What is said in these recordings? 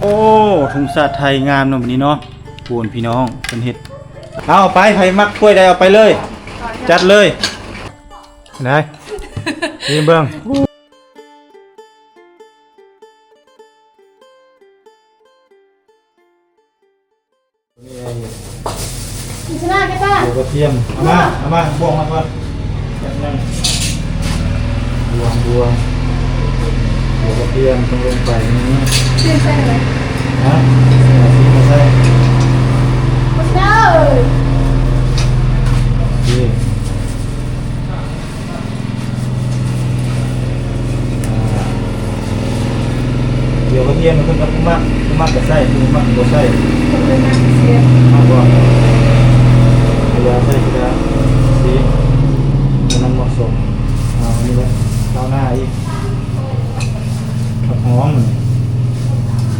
ໂອ້ ທຸງຊາດໄທງາມເນາະ ບັດນີ້ເນາະ ໂອ້ ພີ່ນ້ອງເພິ່ນເຮັດ. ເອົາໄປ ໃຜມັກຖ້ວຍໃດເອົາໄປເລີຍ ຈັດເລີຍ. ໄດ້ ຊີມເບິ່ງ. ມີຊະນະກະຕາ ຫົວກະທຽມ ເອົາມາ ເອົາມາ ບວງມາກ່ອນ ແປັບໜຶ່ງ ບວງ ບວງ ຫົວກະທຽມຕ້ອງລົງໄປນີ້ ຊິໃສ່ໄປ ຮະ ຊິມາໃສ່ ບໍ່ຊະນະເອີຍ ໂອເຄ. ດຽວກະທຽມມັນຂຶ້ນກັບຜູ້ມັກ ຜູ້ມັກກະໃສ່ ຜູ້ບໍ່ມັກກະບໍ່ໃສ່ ມັກບໍ່ ເວລາໃສ່ກະຊິໃສ່ໃຫ້ມັນເໝາະສົມ. ເອົາອັນນີ້ແຫຼະ ຄາວໜ້າອີກ ຜັກຫອມ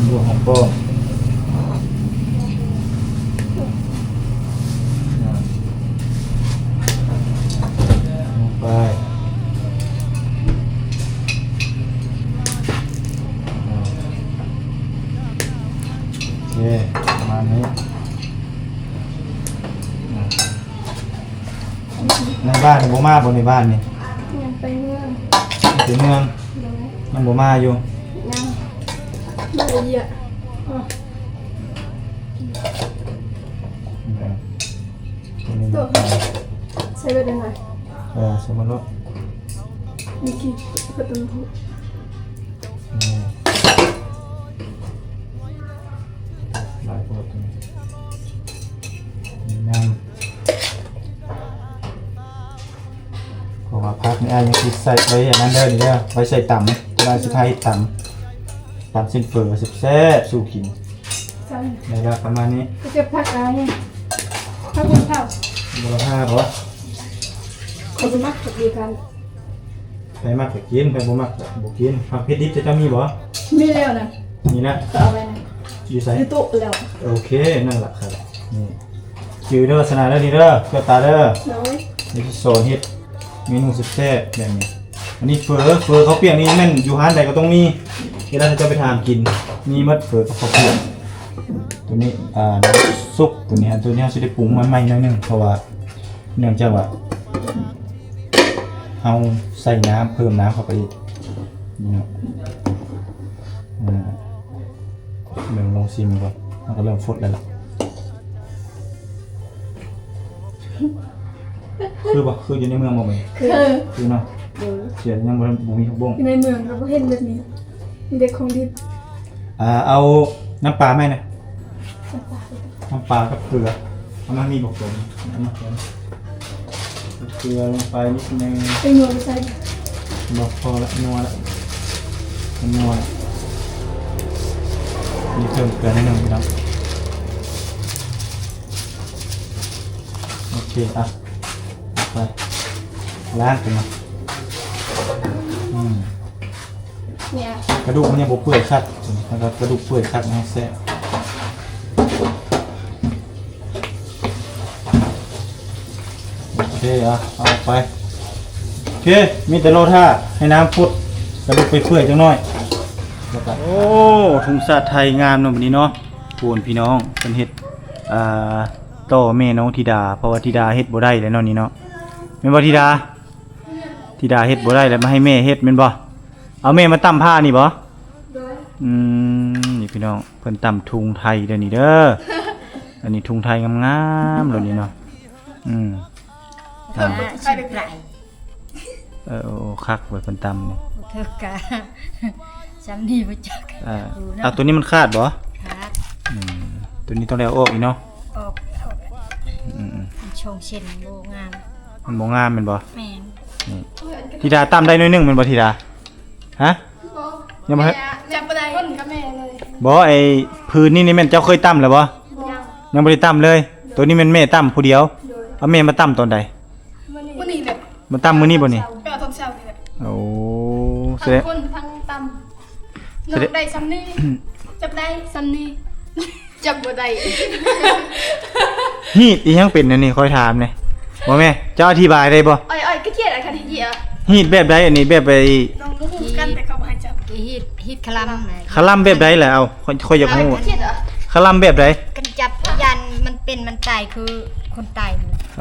ບວກຫອມປ້ອມ ອ່າ ລົງໄປ ອ່າ ໂອເຄ ປະມານນີ້ ອ່າ ໃນບ້ານບໍ່ມາບໍ່ ໃນບ້ານນີ້? ຍັງໄປເມືອງ ໄປເມືອງ ໂດຍ ຍັງບໍ່ມາຢູ່ ຍັງ ບໍ່ລະອຽດ ໂຕ ໃສ່ເບິດໄດ້ໜ້ອຍ ເອີ ໃສ່ໝົດໂລດ ມີກີ່ເພິ່ນຕ້ອງຮູ້ ອືມ ຫຼາຍໂພດ ນີ້ນຳ ເພາະວ່າຜັກນີ້ອ້າຍຍັງຊິໃສ່ໄວ້ອັນນັ້ນເດີ ນີ້ເດີ ໄວ້ໃສ່ຕຳ ເວລາຊິພາເຮັດຕຳ ຕຳເສັ້ນເຝີແຊບໆ ສູ່ກິນ ໄດ້ລະປະມານນີ້ ກະເກັບຜັກອາຍ ຜັກບົວລະພາ ບົວລະພາບໍ ຂ້ອຍບໍ່ມັກຜັກດີກັນ ໃຜມັກກະກິນ ໃຜບໍ່ມັກກະບໍ່ກິນ ຜັກເຜັດດິບເຈົ້າມີບໍ່? ມີແລ້ວນະ ນີ້ນະ ກະເອົາໄວ້ນະ ຢູ່ໃສ? ຢູ່ໂຕະແລ້ວ ໂອເຄ ນັ້ນລະຄັບ ນີ້ ຈື່ເດີ ລັກສະນະເດີ ນີ້ເດີ ເຊື່ອຕາເດີ ໂດຍ ດຽວຊິສອນເຮັດເມນູແຊບໆ ແບບນີ້ ອັນນີ້ເຝີ ເຝີເຂົ້າປຽກນີ້ແມ່ນຢູ່ຮ້ານໃດກະຕ້ອງມີ ເວລາເຈົ້າໄປຖາມກິນ ມີໝົດເຝີກັບເຂົ້າປຽກ ໂຕນີ້ ອ່າ ນ້ຳຊຸບ ໂຕນີ້ ໂຕນີ້ເຮົາຊິໄດ້ປຸງມາໃໝ່ໜ້ອຍໜຶ່ງ ເພາະວ່າ ເນື່ອງຈາກວ່າເຮົາໃສ່ນ້ຳ ເພີ່ມນ້ຳເຂົ້າໄປອີກ ນີ້ເນາະ ອ່າ ເບິ່ງລອງຊີມກ່ອນ ມັນກະເລີ່ມຟົດແລ້ວລະ ຄືບໍ່ ຄືຢູ່ໃນເມືອງບໍ່ແມ່ນ? ຄື ຄືເນາະ ໂດຍ ເສຍແຕ່ຍັງບໍ່ ບໍ່ມີຜັກບົ້ງ ຢູ່ໃນເມືອງກະບໍ່ເຫັນແບບນີ້ ມີແຕ່ຂອງດິບ ອ່າ ເອົານ້ຳປາມາໃຫ້ແດ່ ນ້ຳປາ ນ້ຳປາກັບເກືອ ເອົາມາ ມີບໍ່ເກືອ ເອົາມາ ເກືອລົງໄປນິດໜຶ່ງ ເອົາເກືອໄປໃສ່ ບໍ່ ພໍລະ ນົວລະ ນົວລະ ນີ້ເພີ່ມເກືອໜ້ອຍໜຶ່ງພີ່ນ້ອງ ໂອເຄ ອ່ະ ໄປ ລ້າງກັນມາ ອືມ ເນຍ ກະດູກມັນຍັງບໍ່ເປື່ອຍຄັກ ແລ້ວກະກະດູກເປື່ອຍຄັກແຮງແຊບ ໂອເຄ ອ່ະ ເອົາໄປ ໂອເຄ ມີແຕ່ລໍຖ້າໃຫ້ນ້ຳຟົດ ກະດູກໄປເປື່ອຍຈັກໜ້ອຍ ແລ້ວກະ ໂອ້ ທຸງຊາດໄທງາມເນາະ ບັດນີ້ເນາະ ໂອ້ ພີ່ນ້ອງ ເພິ່ນເຮັດ ອ່າ ຕໍ່ແມ່ນ້ອງທິດາ ເພາະວ່າທິດາເຮັດບໍ່ໄດ້ແລ້ວເນາະ ນີ້ເນາະ ແມ່ນບໍ່ທິດາ? ທິດາເຮັດບໍ່ໄດ້ແລ້ວ ມາໃຫ້ແມ່ເຮັດແມ່ນບໍ່? ເອົາແມ່ມາຕຳພ້ານີ້ບໍ່? ໂດຍ ອືມ ນີ້ພີ່ນ້ອງ ເພິ່ນຕຳທຸງໄທເດີນີ້ເດີ ອັນນີ້ທຸງໄທງາມໆ ໂລດນີ້ເນາະ ອືມ ເອີ ໂອ້ ຄັກເວີຍ ເພິ່ນຕຳນີ້ ເຖິກກະ ຊ່ຳນີ້ບໍ່ຈັກ ເອີ ເອົາ ໂຕນີ້ມັນຂາດບໍ່? ຂາດ ອືມ ໂຕນີ້ຕ້ອງໄດ້ເອົາອອກອີກເນາະ ອອກ ອືມໆ ມັນຊ່ອງເສັ້ນບໍ່ງາມ ມັນບໍ່ງາມແມ່ນບໍ່? ແມ່ນ ນີ້ ທິດາຕຳໄດ້ໜ້ອຍໜຶ່ງແມ່ນບໍ່ທິດາ? ຮະ? ບໍ່ ຍັງບໍ່ທັນ ແມ່ຈັບບໍ່ໄດ້ ຄົນກັບແມ່ເລີຍ ບໍ່ ໄອ້ຜືນນີ້ນີ້ແມ່ນເຈົ້າເຄີຍຕຳແລ້ວບໍ່? ຍັງ ຍັງບໍ່ໄດ້ຕຳເລີຍ ໂຕນີ້ແມ່ນແມ່ຕຳຜູ້ດຽວ ໂດຍ ເອົາແມ່ມາຕຳຕອນໃດ? ມື້ນີ້ ມື້ນີ້ແຫຼະ ມາຕຳມື້ນີ້ບໍ່ນີ້? ເອີ ຕອນເຊົ້ານີ້ແຫຼະ ໂອ້ ທັງຄົນທັງຕຳ ນ້ອງໄດ້ຊ່ຳນີ້ ຈັບໄດ້ຊ່ຳນີ້ ຈັບບໍ່ໄດ້ ຮີດອີ່ຫຍັງເປັນອັນນີ້ ຂ້ອຍຖາມແດ່ ບໍ່ແມ່ ເຈົ້າອະທິບາຍໄດ້ບໍ່? ອ້ອຍໆ ກະຈຽດ ອັນຄັນທີ່ຈຽດ ຮີດແບບໃດອັນນີ້ ແບບໄອ້ ນ້ອງຮູ້ຄືກັນ ແຕ່ເຂົາບໍ່ໃຫ້ຈັບ ເກ ຮີດ ຮີດຄະລຳນະ. ຄະລຳແບບໃດລະ? ເອົາ ຂ້ອຍ ຂ້ອຍຢາກຮູ້ ຄະລຳແບບໃດ? ກັນຈັບ ຢ້ານມັນເປັນມັນຕາຍຄືຄົນຕາຍ.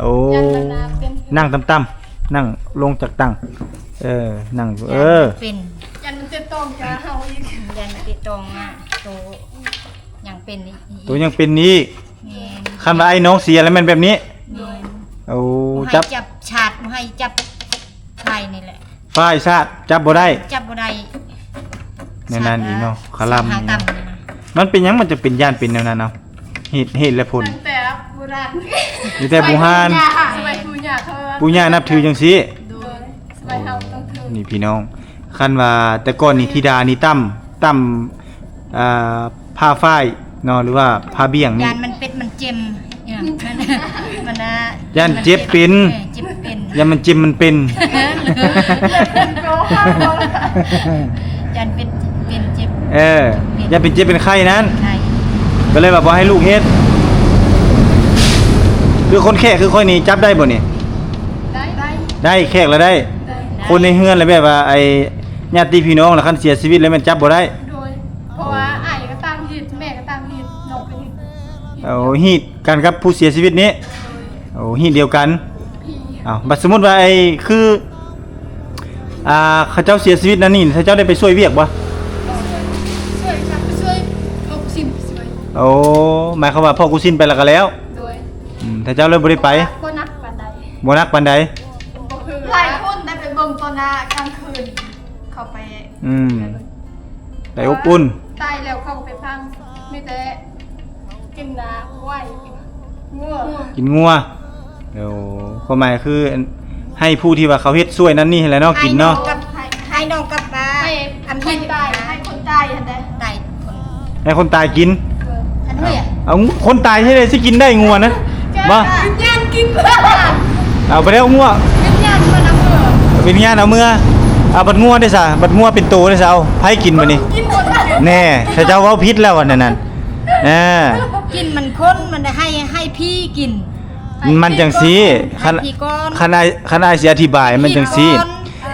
ໂອ້ ນັ່ງຕ່ຳໆ ນັ່ງລົງຈາກຕັ່ງ ເອີ ນັ່ງຢູ່ ເອີ ຢ້ານມັນເປັນ ຢ້ານມັນຕິດຕໍ່ງຈາເຮົາອີກ ຢ້ານມັນຕິດຕໍ່ງ ໂຕຍັງເປັນອີກ ໂຕຍັງເປັນອີກ. ແມ່ນ ຄັນວ່າອ້າຍນ້ອງເສຍແລ້ວແມ່ນແບບນີ້. ແມ່ນ ໂອ້ ໃຫ້ຈັບ ຈັບຊາດ ບໍ່ໃຫ້ຈັບຝ່າຍນີ້ແຫຼະ ຝ່າຍຊາດຈັບບໍ່ໄດ້ ຈັບບໍ່ໄດ້. ແນວນັ້ນອີກເນາະ ຄະລຳນີ້ເນາະ. ມັນເປັນຫຍັງມັນຈະເປັນ ຢ້ານເປັນແນວນັ້ນເອົາ? ເຫດ ເຫດ ແລະ ຜົນ ຕັ້ງແຕ່ບູຮານ ມີແຕ່ບູຮານ ສະໄໝປູ່ຍ່າ ສະໄໝປູ່ຍ່າເຂົາ ປູ່ຍ່ານັບຖືຈັ່ງຊີ້. ໂດຍ ສະໄໝເຮົາຕ້ອງຖື ນີ້ພີ່ນ້ອງ ຄັນວ່າແຕ່ກ່ອນນີ້ທິດານີ້ຕ່ຳ ຕ່ຳ ອ່າ ຜ້າຝ້າຍເນາະ ຫຼືວ່າຜ້າບ່ຽງນີ້ ຢ້ານມັນເປັດມັນເຈັມ ມັນ ມັນນະ ຢ້ານເຈັບເປັນ ເອີ ເຈັບເປັນ ຢ້ານມັນເຈັມມັນເປັນ ຢ້ານເປັນ ເປັນເຈັບ ເອີ ເປັນ ຢ້ານເປັນເຈັບເປັນໄຂ້ນັ້ນ ໄຂ້ ກໍເລີຍວ່າບໍ່ໃຫ້ລູກເຮັດ. ຄືຄົນແຂກຄືຂ້ອຍນີ້ຈັບໄດ້ບໍ່ນີ້? ໄດ້ ໄດ້ ໄດ້ ແຂກລະໄດ້ ໄດ້ ຄົນໃນເຮືອນລະແບບວ່າ ໄອ້ ຍາດຕິພີ່ນ້ອງລະ ຄັນເສຍຊີວິດລະແມ່ນຈັບບໍ່ໄດ້. ໂດຍ ເພາະວ່າອ້າຍກໍຕ່າງເຮັດ ແມ່ກໍຕ່າງເຮັດ ນ້ອງກໍເຮັດ ເອົາ ຮີດກັນກັບຜູ້ເສຍຊີວິດນີ້. ໂດຍ ໂອ້ ຮີດດຽວກັນ. ເອົາ ບັດສົມມຸດວ່າ ໄອ້ ຄື ອ່າ ເຂົາເຈົ້າເສຍຊີວິດນັ້ນນີ້ ເຂົາເຈົ້າໄດ້ໄປຊ່ວຍວຽກບໍ່? ຊ່ວຍ ຊ່ວຍ ຊ່ວຍ ພໍ່ກຸສິນໄປຊ່ວຍ. ໂອ້ ໝາຍຄວາມວ່າພໍ່ກຸສິນໄປແລ້ວກໍແລ້ວ. ໂດຍ ອືມ ເຂົາເຈົ້າເລີຍບໍ່ໄດ້ໄປ ບໍ່ໜັກປານໃດ ບໍ່ໜັກປານໃດ. ບໍ່ຄື ຫຼາຍຄົນໄດ້ໄປເບິ່ງຕໍ່ໜ້າກາງຄືນ ເຂົາໄປ ອືມ ໄປອົບອຸ່ນ ຕາຍແລ້ວເຂົາກໍໄປຝັງ ມີແຕ່ກິນນາຄວາຍ ງົວ ກິນງົວ. ໂອ້ ຄວາມໝາຍຄືໃຫ້ຜູ້ທີ່ວ່າເຂົາເຮັດຊ່ວຍນັ້ນນີ້ຫັ້ນແຫຼະເນາະ ກິນເນາະ ໃຫ້ນ້ອງກັບ ໃຫ້ ໃຫ້ນ້ອງກັບບ້ານ ໃຫ້ ອັນຄົນຕາຍ ໃຫ້ຄົນຕາຍຫັ້ນເດ້ ຕາຍຄົນ ໃຫ້ຄົນຕາຍກິນ. ເອີ ເອົາ ຄົນຕາຍເຮັດໃດຊິກິນໄດ້ງົວນະ ບໍ່ ວິນຍານກິນ ເອົາໄປແລ້ວງົວ ວິນຍານມັນເອົາເມືອ ວິນຍານເອົາເມືອ. ເອົາບັດງົວເດ້ຊະ ບັດງົວເປັນໂຕເດ້ຊະ ເອົາໃຜກິນບັດນີ້? ກິນໝົດ ແນ່ ເຂົາເຈົ້າເວົ້າຜິດແລ້ວອັນນັ້ນ ເອີ ກິນມັນຄົນ ມັນໃຫ້ ໃຫ້ຜີກິນ ມັນຈັ່ງຊີ້ ໃຫ້ຜີກ່ອນ ຄັນ ໃຫ້ຜີກ່ອນ ຄັນອ້າຍ ຄັນອ້າຍຊິອະທິບາຍມັນຈັ່ງຊີ້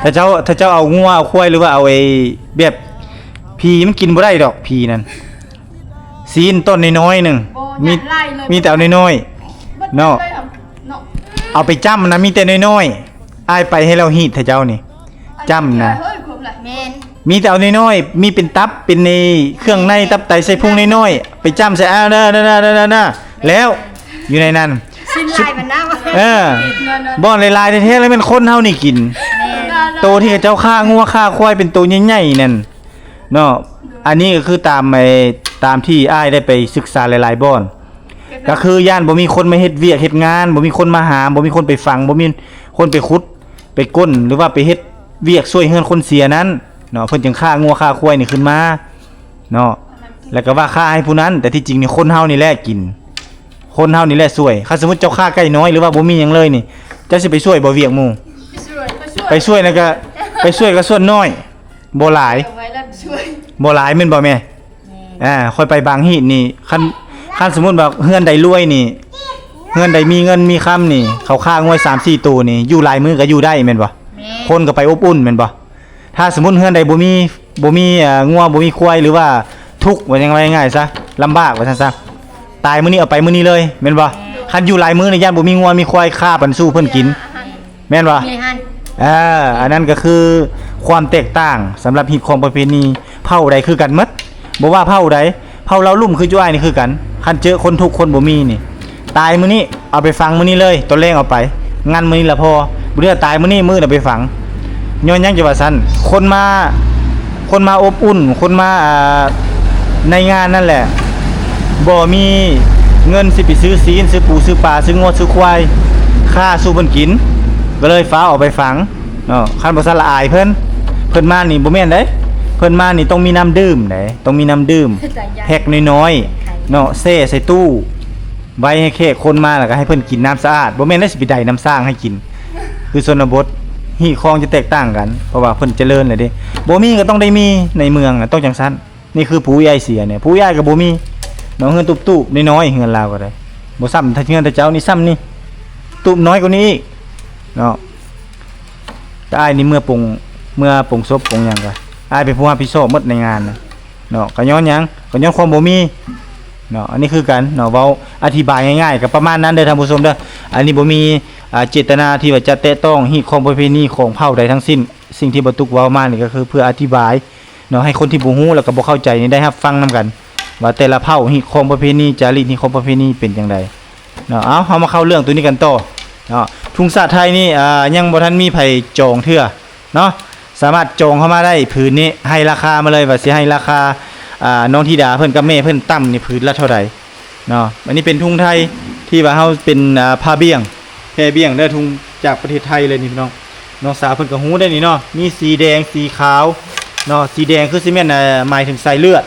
ຜີກ່ອນ ຖ້າເຈົ້າ ຖ້າເຈົ້າເອົາງົວເອົາຄວາຍ ຫຼືວ່າເອົາໄອ້ແບບ ຜີມັນກິນບໍ່ໄດ້ດອກ ຜີນັ້ນ ຊີ້ນຕ້ອນນ້ອຍໆໜຶ່ງ ມີ ມີແຕ່ເອົານ້ອຍໆເນາະ ເອົາໄປຈ້ຳນະ ມີແຕ່ນ້ອຍໆ ອ້າຍໄປໃຫ້ລາວຮີດ ຖ້າເຈົ້ານີ້ຈ້ຳນະ ແມ່ນ ມີແຕ່ເອົານ້ອຍໆ ມີເປັນຕັບ ເປັນໃນເຄື່ອງໃນ ຕັບໄຕ ໄສ້ພຸງນ້ອຍໆ ໄປຈ້ຳໃສ່ ອາ ແລ້ວ ຢູ່ໃນນັ້ນ ຊີ້ນຫຼາຍປານນັ້ນ ເອີ ບ່ອນຫຼາຍໆແທ້ໆ ແລ້ວແມ່ນຄົນເຮົານີ້ກິນ ແມ່ນ ໂຕທີ່ເຂົາເຈົ້າຂ້າງົວຂ້າຄວາຍເປັນໂຕໃຫຍ່ໆນັ້ນ ເນາະ ອັນນີ້ກໍຄືຕາມໄອ້ ຕາມທີ່ອ້າຍໄດ້ໄປສຶກສາຫຼາຍໆບ່ອນ ກໍຄືຢ້ານບໍ່ມີຄົນມາເຮັດວຽກເຮັດງານ ບໍ່ມີຄົນມາຫາມ ບໍ່ມີຄົນໄປຝັງ ບໍ່ມີຄົນໄປຂຸດໄປກົ້ນ ຫຼືວ່າໄປເຮັດວຽກຊ່ວຍເຮືອນຄົນເສຍນັ້ນເນາະ ເພິ່ນຈຶ່ງຂ້າງົວຂ້າຄວາຍນີ້ຂຶ້ນມາເນາະ ແລ້ວກໍວ່າຂ້າໃຫ້ຜູ້ນັ້ນ ແຕ່ທີ່ຈິງນີ້ຄົນເຮົານີ້ແຫຼະກິນ ຄົນເຮົານີ້ແຫຼະຊ່ວຍ. ຄັນສົມມຸດເຈົ້າຂ້າໄກ່ນ້ອຍ ຫຼືວ່າບໍ່ມີຫຍັງເລີຍນີ້ ເຈົ້າຊິໄປຊ່ວຍບໍ່ວຽກໝູ່? ໄປຊ່ວຍ ໄປຊ່ວຍ ໄປຊ່ວຍນັ້ນກໍ ໄປຊ່ວຍກໍສ່ວນໜ້ອຍ ບໍ່ຫຼາຍ ບໍ່ຫຼາຍແມ່ນບໍ່ແມ່? ແມ່ນ ອ່າ ຂ້ອຍໄປບາງຮີດນີ້ ຄັນ ຄັນສົມມຸດວ່າເຮືອນໃດລວຍນີ້ ເຮືອນໃດມີເງິນມີຄຳນີ້ ເຂົາຂ້າງົວສາມສີ່ໂຕນີ້ ຢູ່ຫຼາຍມື້ກໍຢູ່ໄດ້ແມ່ນບໍ່? ແມ່ນ ຄົນກໍໄປອົບອຸ່ນແມ່ນບໍ່? ຖ້າສົມມຸດເຮືອນໃດບໍ່ມີ ບໍ່ມີ ເອີ ງົວ ບໍ່ມີຄວາຍ ຫຼືວ່າທຸກ ວ່າຫຍັງ ວ່າງ່າຍໆຊະ ລຳບາກ ວ່າຊັ້ນຊະ ຕາຍມື້ນີ້ເອົາໄປມື້ນີ້ເລີຍແມ່ນບໍ່? ແມ່ນ ຄັນຢູ່ຫຼາຍມື້ນີ້ ຢ້ານບໍ່ມີງົວມີຄວາຍ ຂ້າປັນສູ່ເພິ່ນກິນ ແມ່ນບໍ່? ແມ່ນ ເອີ ອັນນັ້ນກໍຄືຄວາມແຕກຕ່າງສຳລັບຮີດຄອງປະເພນີ ເຜົ່າໃດຄືກັນໝົດ ບໍ່ວ່າເຜົ່າໃດ ເຜົ່າລາວລຸ່ມຄືຈຸອ້າຍນີ້ຄືກັນ ຄັນເຈີຄົນທຸກຄົນບໍ່ມີນີ້ ຕາຍມື້ນີ້ ເອົາໄປຝັງມື້ນີ້ເລີຍ ຕອນແລງເອົາໄປ ງັນມື້ນີ້ລະພໍ ບໍ່ເຫຼືອຕາຍມື້ນີ້ ມື້ອື່ນເອົາໄປຝັງ. ຍ້ອນຫຍັງຈະວ່າຊັ້ນ? ຄົນມາ ຄົນມາອົບອຸ່ນ ຄົນມາ ອ່າ ໃນງານນັ້ນແຫຼະ ບໍ່ມີເງິນຊິໄປຊື້ຊີ້ນ ຊື້ປູ ຊື້ປາ ຊື້ງົວ ຊື້ຄວາຍ ຂ້າສູ່ເພິ່ນກິນ ກໍເລີຍຟ້າວເອົາໄປຝັງເນາະ. ຄັນບໍ່ຊັ້ນລະອາຍເພິ່ນ ເພິ່ນມານີ້ບໍ່ແມ່ນເດ້ ເພິ່ນມານີ້ຕ້ອງມີນ້ຳດື່ມເດ້ ຕ້ອງມີນ້ຳດື່ມ ແພັກນ້ອຍໆເນາະ ແຊ່ໃສ່ຕູ້ ໄວ້ໃຫ້ແຂກຄົນມາ ແລ້ວກໍໃຫ້ເພິ່ນກິນນ້ຳສະອາດ ບໍ່ແມ່ນໄດ້ຊິໄປໄດນ້ຳສ້າງໃຫ້ກິນ ຄືຊົນນະບົດ ຮີດຄອງຈະແຕກຕ່າງກັນ ເພາະວ່າເພິ່ນຈະເລີນແລ້ວເດ້ ບໍ່ມີກໍຕ້ອງໄດ້ມີ ໃນເມືອງນະຕ້ອງຈັ່ງຊັ້ນ. ນີ້ຄືປູ່ຍາຍເສຍນີ້ ປູ່ຍາຍກໍບໍ່ມີເນາະ ເຮືອນຕູບໆນ້ອຍໆ ເຮືອນລາວກໍໄດ້ ບໍ່ຊ່ຳເຮືອນແຕ່ເຈົ້ານີ້ ຊ່ຳນີ້ ຕູບນ້ອຍກວ່ານີ້ອີກເນາະ. ແຕ່ອ້າຍນີ້ເມືອປົງ ເມືອປົງສົບປົງຫຍັງກະ ອ້າຍເປັນຜູ້ຮັບຜິດຊອບໝົດໃນງານນະເນາະ. ກໍຍ້ອນຫຍັງ? ກໍຍ້ອນຄວາມບໍ່ມີເນາະ. ອັນນີ້ຄືກັນເນາະ, ເວົ້າອະທິບາຍງ່າຍໆ ກໍປະມານນັ້ນເດີທ່ານຜູ້ຊົມເດີ. ອັນນີ້ບໍ່ມີ ອ່າ ເຈດຕະນາທີ່ວ່າຈະແຕະຕ້ອງຮີດຄອງປະເພນີຂອງເຜົ່າໃດທັງສິ້ນ. ສິ່ງທີ່ບ່າວຕຸກເວົ້າມານີ້ກໍຄືເພື່ອອະທິບາຍເນາະ ໃຫ້ຄົນທີ່ບໍ່ຮູ້ ແລ້ວກໍບໍ່ເຂົ້າໃຈນີ້ໄດ້ຮັບຟັງນຳກັນ ວ່າແຕ່ລະເຜົ່າຮີດຄອງປະເພນີ ຈາລິກຮີດຄອງປະເພນີເປັນຈັ່ງໃດເນາະ. ເອົາ ເຮົາມາເຂົ້າເລື່ອງໂຕນີ້ກັນຕໍ່ເນາະ. ທຸງຊາດໄທນີ້ ອ່າ ຍັງບໍ່ທັນມີໃຜຈອງເທື່ອເນາະ. ສາມາດຈອງເຂົ້າມາໄດ້ຜືນນີ້ ໃຫ້ລາຄາມາເລີຍ ວ່າຊິໃຫ້ລາຄາ ອ່າ ນ້ອງທິດາເພິ່ນກັບແມ່ເພິ່ນຕ່ຳນີ້ຜືນລະເທົ່າໃດ ເນາະ. ອັນນີ້ເປັນທຸງໄທທີ່ວ່າເຮົາເປັນ ອ່າ ຜ້າບ່ຽງ ແພບ່ຽງເດີ ທຸງຈາກປະເທດໄທເລີຍນີ້ພີ່ນ້ອງ. ນ້ອງສາວເພິ່ນກໍຮູ້ໄດ້ນີ້ເນາະ, ມີສີແດງ ສີຂາວເນາະ. ສີແດງຄືຊິແມ່ນ ອ່າ ໝາຍເຖິງສາຍເລືອດ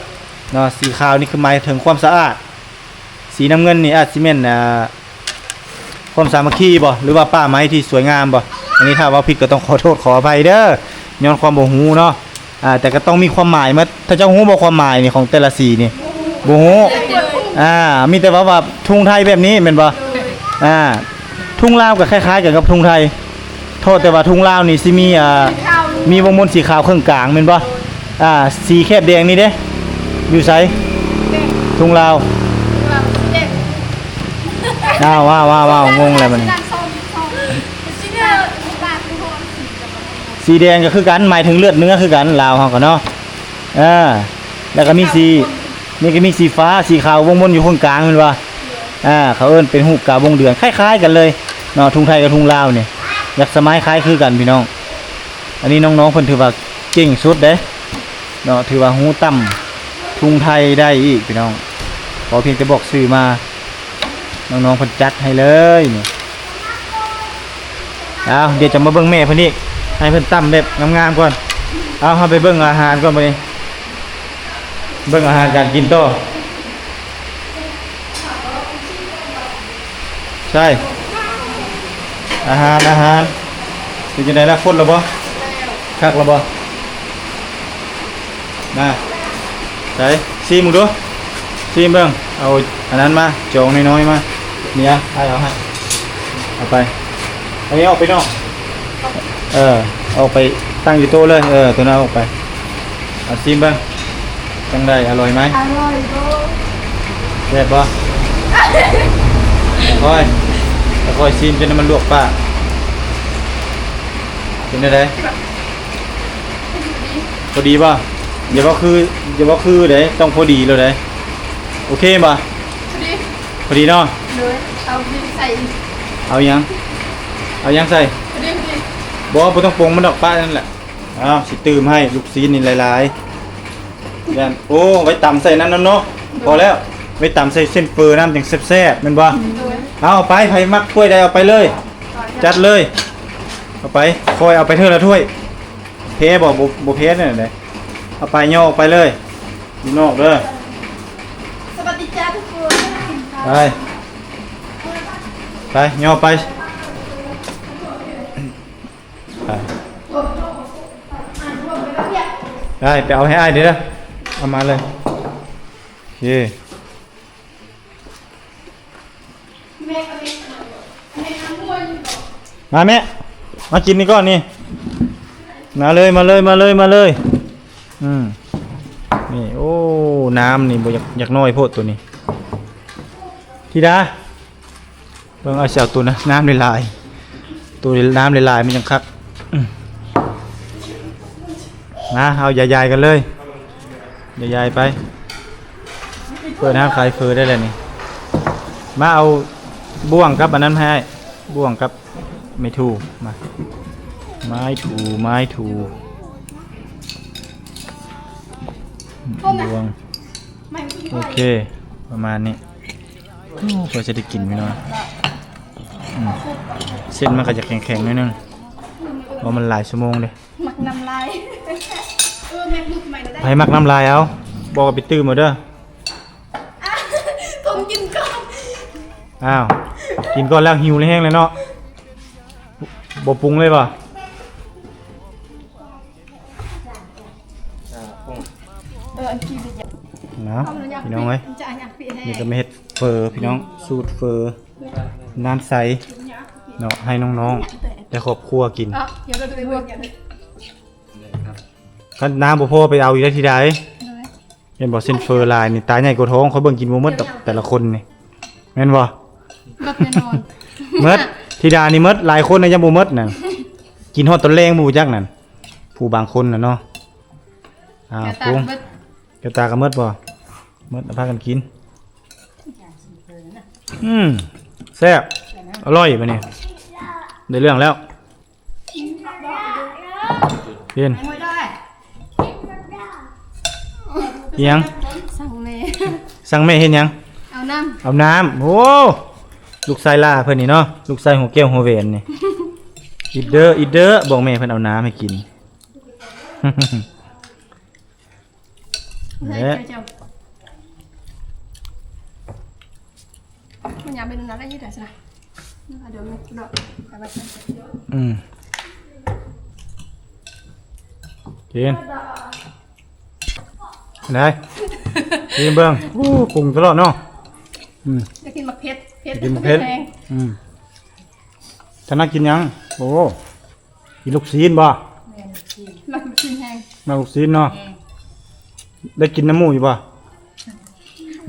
ເນາະ, ສີຂາວນີ້ຄືໝາຍເຖິງຄວາມສະອາດ, ສີນ້ຳເງິນນີ້ອາດຊິແມ່ນ ອ່າ ຄວາມສາມັກຄີບໍ ຫຼືວ່າປ່າໄມ້ທີ່ສວຍງາມບໍ. ອັນນີ້ຖ້າເວົ້າຜິດກໍຕ້ອງຂໍໂທດຂໍອະໄພເດີ ຍ້ອນຄວາມບໍ່ຮູ້ເນາະ. ອ່າ ແຕ່ກໍຕ້ອງມີຄວາມໝາຍໝົດ. ທ່ານເຈົ້າຮູ້ບໍ່ຄວາມໝາຍນີ້ຂອງແຕ່ລະສີນີ້? ບໍ່ຮູ້. ອ່າ ມີແຕ່ວ່າ ວ່າທຸງໄທແບບນີ້ແມ່ນບໍ່? ອ່າ ທຸງລາວກໍຄ້າຍໆກັນກັບທຸງໄທ ໂທດ ແຕ່ວ່າທຸງລາວນີ້ຊິມີ ອ່າ ມີວົງມົນສີຂາວເຄິ່ງກາງແມ່ນບໍ່? ອ່າ ສີແຄບແດງນີ້ເດ້ ຢູ່ໃສ? ທຸງລາວ. ອ້າວ ວ້າວໆໆ ງົງແລ້ວບັດນີ້. ສີແດງກໍຄືກັນ ໝາຍເຖິງເລືອດເນື້ອຄືກັນ ລາວເຮົາກໍເນາະ. ອ່າ ແລ້ວກໍມີສີ ນີ້ກໍມີສີຟ້າ ສີຂາວວົງມົນຢູ່ເຄິ່ງກາງແມ່ນບໍ່? ອ່າ ເຂົາເອີ້ນເປັນຮູບກາວົງເດືອນ ຄ້າຍໆກັນເລີຍເນາະ ທຸງໄທກັບທຸງລາວນີ້ ລັກສະໄມຄ້າຍຄືກັນພີ່ນ້ອງ. ອັນນີ້ນ້ອງໆເພິ່ນຖືວ່າເກັ່ງສຸດເດ້ເນາະ ຖືວ່າຮູ້ຕ່ຳທຸງໄທໄດ້ອີກພີ່ນ້ອງ. ຂໍພຽງແຕ່ບອກຊື່ມາ ນ້ອງໆເພິ່ນຈັດໃຫ້ເລີຍນີ້. ເອົາ ດຽວຈະມາເບິ່ງແມ່ເພິ່ນອີກ ໃຫ້ເພິ່ນຕ່ຳແບບງາມໆກ່ອນ. ເອົາ ເຮົາໄປເບິ່ງອາຫານກ່ອນບັດນີ້ ເບິ່ງອາຫານການກິນຕໍ່. ໃຊ່ ອາຫານ ອາຫານ ເປັນຈັ່ງໃດລະ? ຄົນລະບໍ່? ຄັກລະບໍ່? ນະ ໃສ່ ຊີມເບິ່ງດູ ຊີມເບິ່ງ. ເອົາອັນນັ້ນມາ ຈອງນ້ອຍໆມາ. ນີ້ອະ ອ້າຍເອົາໃຫ້ ເອົາໄປ. ອັນນີ້ອອກໄປນອກ ເອີ ອອກໄປຕັ້ງຢູ່ໂຕະເລີຍ. ເອີ ໂຕນັ້ນອອກໄປ. ເອົາຊີມເບິ່ງ ຈັ່ງໃດ? ອະລ່ອຍໄໝ? ອະລ່ອຍໂຕ. ແຊບບໍ່? ໂອ້ຍ ຄ່ອຍຊີມຈົນມັນລວກປາກ. ເປັນຈັ່ງໃດ? ພໍດີບໍ່? ຢ່າເວົ້າຄື ຢ່າເວົ້າຄືເດ້ ຕ້ອງພໍດີໂລດເດ້. ໂອເຄບໍ່? ພໍດີ ພໍດີເນາະ. ໂດຍ ເອົານີ້ໃສ່ອີກ. ເອົາຫຍັງ? ເອົາຫຍັງໃສ່? ພໍດີ ພໍດີ. ບໍ່ ບໍ່ຕ້ອງປົງມັນດອກ ປະນັ້ນແຫຼະ. ອ້າວ ຊິຕື່ມໃຫ້ ລູກຊີ້ນນີ້ຫຼາຍໆ ຢ້ານ ໂອ້ ໄວ້ຕຳໃສ່ນັ້ນນຳເນາະ. ພໍແລ້ວ ໄວ້ຕຳໃສ່ເສັ້ນເຝີນຳ ຈັ່ງແຊບໆ ແມ່ນບໍ່? ໂດຍ. ເອົາ ເອົາໄປ ໃຜມັກຖ້ວຍໃດເອົາໄປເລີຍ ຈັດເລີຍ ເອົາໄປ ຄ່ອຍເອົາໄປເທື່ອລະຖ້ວຍ. ແພ້ບໍ່? ບໍ່ ບໍ່ແພ້ແນວໃດ. ເອົາໄປ ຍໍອອກໄປເລີຍ ຢູ່ນອກເດີ. ສະຫວັດດີຈ້າທຸກຄົນ. ໄປ ໄປ ຍໍໄປ ໄປ ໄປ ໄປເອົາໃຫ້ອ້າຍເດີ ເອົາມາເລີຍ. ໂອເຄ ມາແມ່ ມາກິນນີ້ກ່ອນນີ້ ມາເລີຍ ມາເລີຍ ມາເລີຍ ມາເລີຍ. ອືມ ນີ້ ໂອ້ ນ້ຳນີ້ບໍ່ ຢາກ ຢາກນ້ອຍໂພດໂຕນີ້. ທິດາ ເບິ່ງ ເອົາຊິເອົາໂຕນະ ນ້ຳຫຼາຍໆ ໂຕນ້ຳຫຼາຍໆ ມັນຈັ່ງຄັກ. ອືມ ມາ ເອົາຢາຍໆກັນເລີຍ ຢາຍໆໄປ. ເປີດຮ້ານຂາຍເຝີໄດ້ແລ້ວນີ້. ມາເອົາບ່ວງກັບອັນນັ້ນໃຫ້ອ້າຍ ບ່ວງກັບໄມ້ຖູ ມາ ໄມ້ຖູ ໄມ້ຖູ ບ່ວງ. ໂອເຄ ປະມານນີ້. ໂອ້ ເພື່ອຈະໄດ້ກິນພີ່ນ້ອງ. ອືມ ເສັ້ນມັນກໍຈະແຂງໆໜ້ອຍໜຶ່ງ ເພາະມັນຫຼາຍຊົ່ວໂມງເດ້. ມັກນ້ຳລາຍ ເອີ ແມ່ປຸກໃໝ່ນະ. ໃຜມັກນ້ຳລາຍ ເອົາ ບອກວ່າໄປຕື່ມເອົາເດີ. ອາ ຜົມກິນກ່ອນ. ອ້າວ ກິນກ່ອນແລ້ວ ຫິວແຮງແລ້ວເນາະ. ບໍ່ປຸງເລີຍບໍ່? ເນາະ ພີ່ນ້ອງເອີຍ ນີ້ກໍມາເຮັດເຝີພີ່ນ້ອງ ສູດເຝີນ້ຳໃສເນາະ ໃຫ້ນ້ອງໆ ແລະ ຄອບຄົວກິນ. ອ່ະ ດຽວເຮົາໄປເບິ່ງກັນ. ຄັນນ້ຳບໍ່ພໍໄປເອົາອີກໄດ້ທີໃດ. ໂດຍ. ເຫັນບໍ່ ເສັ້ນເຝີຫຼາຍນີ້ ຕາໃຫຍ່ກວ່າທ້ອງ ຂ້ອຍເບິ່ງກິນບໍ່ໝົດດອກ ແຕ່ລະຄົນນີ້ ແມ່ນບໍ່? ໝົດແນ່ນອນ. ໝົດ ທິດານີ້ໝົດ ຫຼາຍຄົນນະຍັງບໍ່ໝົດນັ້ນ ກິນຮອດຕອນແລງບໍ່ຈັກນັ້ນ ຜູ້ບາງຄົນນະເນາະ. ອ້າວ ແກ້ວຕາ ປຸງ ເບິດ ແກ້ວຕາກໍໝົດບໍ່? ໝົດ ເອົາພາກັນກິນ. ອືມ ແຊບ ອະລ່ອຍ ບາດນີ້ ໄດ້ເລື່ອງແລ້ວ. ກິນ ອີຫຍັງ? ສັ່ງແມ່ ສັ່ງແມ່ເຮັດຫຍັງ? ເອົານ້ຳ ເອົານ້ຳ. ໂອ້ ລູກຊາຍຫຼ້າເພິ່ນນີ້ເນາະ ລູກຊາຍຫົວແກ້ວຫົວແຫວນນີ້ ອີດເດີ ອີດເດີ ບອກແມ່ເພິ່ນເອົານ້ຳໃຫ້ກິນ. ແລະ ເຈົ້າ ເຈົ້າ ມັນຍາມເປັນນັ້ນໄດ້ເຮັດໄດ້ຊັ້ນນະ ອືມ ກິນ ໄດ້ ກິນເບິ່ງ. ໂອ້ ປຸງຕະຫຼອດເນາະ. ອືມ ຢາກກິນໝາກເຜັດ ເຜັດ ຢາກກິນໝາກເຜັດ ແຮງ. ອືມ ຖະໜັດກິນຫຍັງ? ໂອ້ ກິນລູກຊີ້ນບໍ່? ແມ່ນ ລູກຊີ້ນ ມັກລູກຊີ້ນແຮງ ມັກລູກຊີ້ນເນາະ. ແມ່ນ ໄດ້ກິນນຳໝູ່ຢູ່ບໍ່?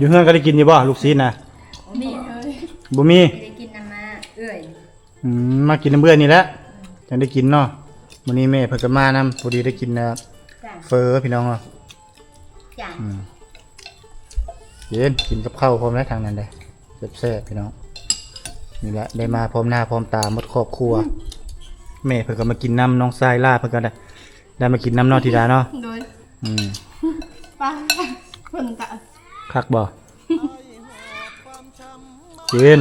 ຢູ່ເຮືອນກໍໄດ້ກິນຢູ່ບໍ່ ລູກຊີ້ນນະ? ບໍ່ມີເລີຍ ບໍ່ມີ ໄດ້ກິນນຳ ມາເອື້ອຍ. ອືມ ມາກິນນຳເອື້ອຍນີ້ແຫຼະ ອືມ ຈັ່ງໄດ້ກິນເນາະ. ມື້ນີ້ແມ່ເພິ່ນກໍມານຳ ພໍດີໄດ້ກິນ ເອີ ເຝີ ພີ່ນ້ອງເນາະ. ອືມ ເຢັນ ກິນກັບເຂົ້າພ້ອມແລ້ວທາງນັ້ນເດ້ ແຊບໆ ພີ່ນ້ອງ. ນີ້ແຫຼະ ໄດ້ມາພ້ອມໜ້າພ້ອມຕາໝົດຄອບຄົວ. ອືມ ແມ່ເພິ່ນກໍມາກິນນຳ ນ້ອງຊາຍຫຼ້າເພິ່ນກໍໄດ້ ໄດ້ມາກິນນຳເນາະ ທິດາເນາະ. ໂດຍ. ອືມ ປ້າ ເພິ່ນກະຄັກບໍ່? ກິນ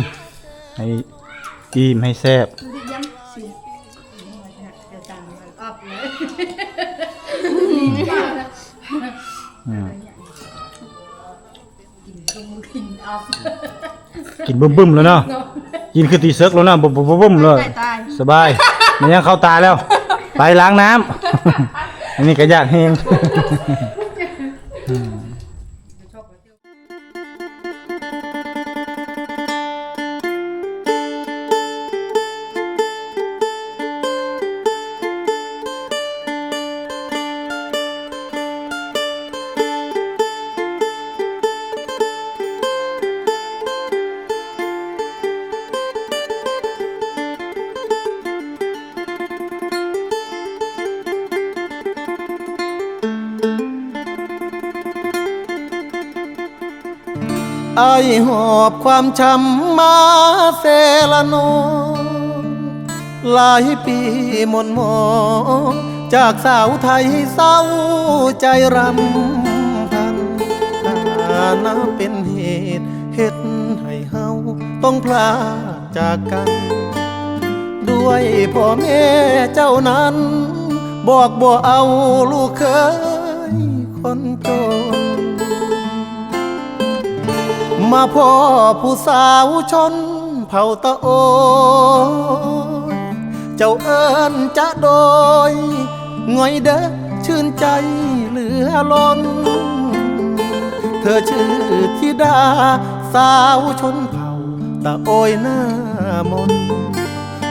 ໃຫ້ອີ່ມໃຫ້ແຊບ. ອືມ ກິນບຶ້ມໆ ແລ້ວເນາະ ເນາະ ກິນຄືຕີເສິກແລ້ວເນາະ ບຶ້ມໆ ເລີຍ. ຕາຍ ສະບາຍ ແມ່ນຫຍັງເຂົ້າຕາແລ້ວ ໄປລ້າງນ້ຳ. ອັນນີ້ກໍຢາກແຮງ. ອ້າຍຫອບຄວາມຊ້ຳມາເຊລະນອງ ຫຼາຍປີໝົນໝອງ ຈາກສາວໄທເສົ້າໃຈຣຳພັນ ຖານະເປັນເຫດເຮັດໃຫ້ເຮົາຕ້ອງພລາກ ຈາກກັນດ້ວຍພໍ່ແມ່ເຈົ້ານັ້ນ ບອກບໍ່ເອົາລູກເຂີຍຄົນຈົນ ມາພໍ້ຜູ້ສາວຊົນເຜົ່າຕະໂອຍ ເຈົ້າເອີ້ນຈະໂດຍ ງ່ອຍເດີຊື່ນໃຈເຫຼືອລົ້ນ ເທີຊື່ທິດາສາວຊົນເຜົ່າ ຕະໂອຍໜ້າມົນ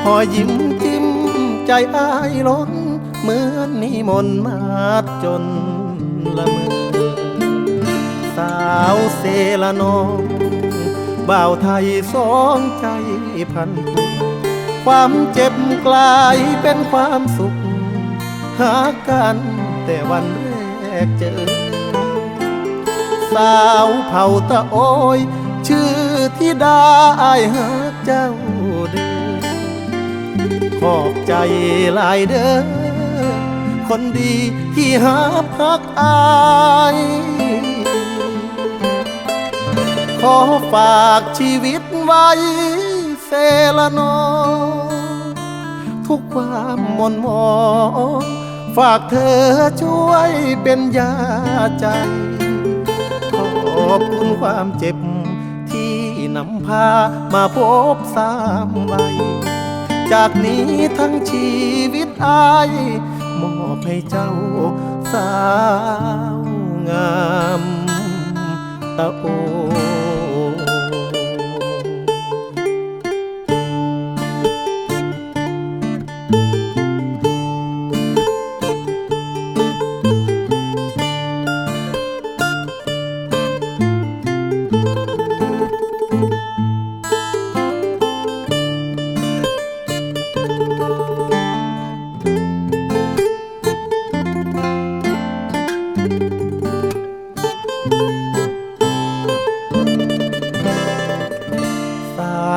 ຮອຍຍິ້ມຈິ້ມໃຈອ້າຍລົ້ນ ເໝືອນມີມົນມາດຈົນລະເມີ ສາວເຊລະນອງ ບ່າວໄທສອງໃຈພັນຜູກ ຄວາມເຈັບກລາຍເປັນຄວາມສຸກ ຮັກກັນແຕ່ວັນແລກເຈີ ສາວເຜົ່າຕະໂອຍ ຊື່ທິດາ ອ້າຍຮັກເຈົ້າເດີ ຂອບໃຈຫຼາຍເດີ ຄົນດີທີ່ຮັບຮັກອ້າຍ ຂໍຝາກຊີວິດໄວ້ ເຊລະນອງ ທຸກຄວາມໝົນໝອງ ຝາກເທີຊ່ວຍເປັນຢາໃຈ ຂອບຄຸນຄວາມເຈັບ ທີ່ນຳພາມາພົບຊ້ຳໄວ້ ຈາກນີ້ທັງຊີວິດອ້າຍ ມອບໃຫ້ເຈົ້າສາວງາມ ຕະໂອ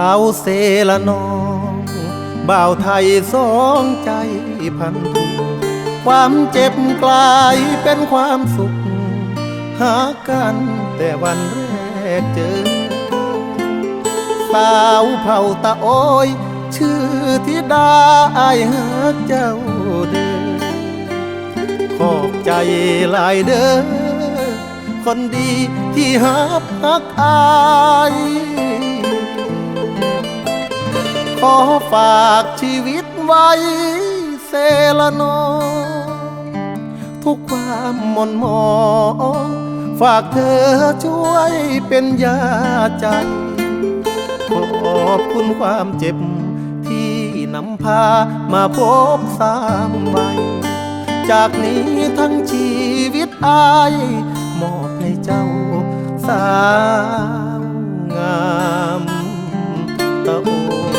ເອົາເຊລະນ້ອງ ບ່າວໄທສອງໃຈພັນທຸກ ຄວາມເຈັບກລາຍເປັນຄວາມສຸກ ຫາກັນແຕ່ວັນແລກເຈີ ສາວເຜົ່າຕາໂອຍ ຊື່ທິດາ ອ້າຍຮັກເຈົ້າເດີ ຂອບໃຈຫຼາຍເດີ ຄົນດີທີ່ຮັບຮັກອ້າຍ ຂໍຝາກຊີວິດໄວ້ເຊລະນ້ອງ ທຸກຄວາມໝົ່ນໝອງ ຝາກເທີຊ່ວຍເປັນຢາໃຈ ຂອບຄຸນຄວາມເຈັບ ທີ່ນຳພາມາພົບສາມໄວ ຈາກນີ້ທັງຊີວິດອ້າຍ ມອບໃຫ້ເຈົ້າສາວງາມຕາໂອ.